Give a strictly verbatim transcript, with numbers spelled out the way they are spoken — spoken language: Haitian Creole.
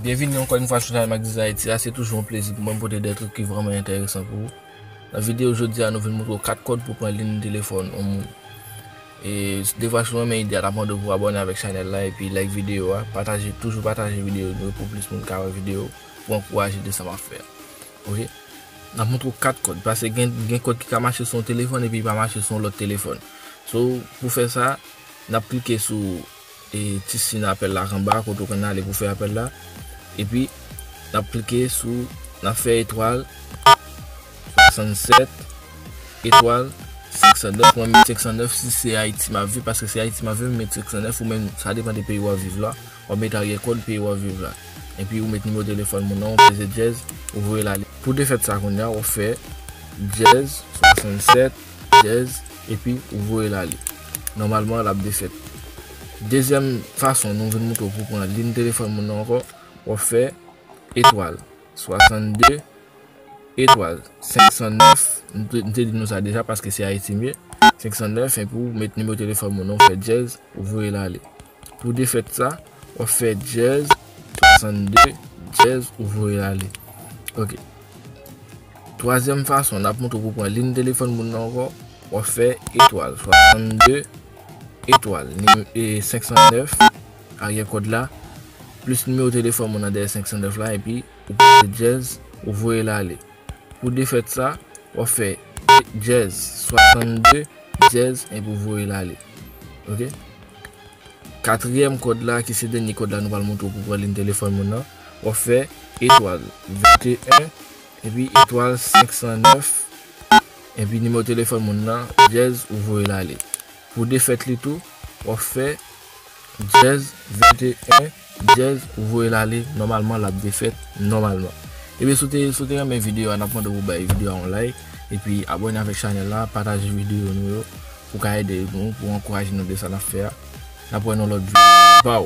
Byenvini ankò yon fwa sou chanèl Max Design Haiti a. Se toujou yon plezi pou mwen pote de trik ki vrèman enteresan pou ou. Nan videyo jodi a, nou vin montre w kat kòd pou pran liy telefòn yon moun. E deja, si w renmen ide a, n ap mande w pou abòne avèk chanèl la epi like videyo a. Pataje, toujou pataje videyo nou yo pou plis moun ka wè videyo, pou ankouraje de sa m ap fè a. Ok? N ap montre w kat kòd, paske gen, gen kòd ki ka mache sou yon telefòn epi li pa mache sou yon lòt telefòn. So, pou fè sa, n ap klike sou e, ti siy apèl la anba, kote w konn ale pou fè apèl la. Epi, n ap klike sou, n ap fè etwal swasannsèt, etwal senk san nèf. Mwen met senk san nèf si se Ayiti m ap viv, paske se Ayiti m ap viv, m met senk san nèf, ou menm, sa depann de peyi w ap viv la. W ap met aryè kòd peyi w ap viv la. Epi, ou met nimewo telefòn moun nan, ou peze dyèz, ou voye l ale. Pou defèt sa kounye a, w ap fè dyèz swasannsèt, dyèz, epi ou voye l ale. Nòmalman, l ap defèt. Dezyèm fason nou vin montre w pou pran liy telefòn moun nan ankò, w ap fè etwal swasann de, etwal senk san nèf. M te, m te di nou sa deja paske se Ayiti m ye. Senk san nèf, epi ou met nimewo telefòn moun nan, ou fè dyèz, ou voye l ale. Pou defèt sa, w ap fè dyèz swasann de, dyèz, ou voye l ale. Ok. Twazyèm fason, n ap montre w pou pran liy telefòn moun nan ankò, w ap fè etwal swasann de, etwal, nim-, e, senk san nèf, aryè kòd la, plis nimewo telefòn moun nan dèyè senk san nèf la, epi ou peze dyèz, ou voye l ale. Pou defèt sa, w ap fè dyèz swasann de, dyèz, epi ou voye l ale. Ok? Katriyèm kòd la, ki se dènye kòd la nou pral montre w pou pran liy telefòn moun nan, w ap fè etwal venteyen, epi etwal senk san nèf, epi nimewo telefòn moun nan, dyèz, ou voye l ale. Pou defèt li tou, w ap fè dyèz venteyen, dyèz, ou voye l ale, nòmalman, l ap defèt nòmalman. Ebyen, si w te, si w te renmen videyo a, n ap mande w pou bay videyo a yon like, epi abòne avèk chanèl la, pataje videyo nou yo, pou ka ede nou, pou ankouraje nou de sa n ap fè a. N ap wè nan lòt videyo. Baw!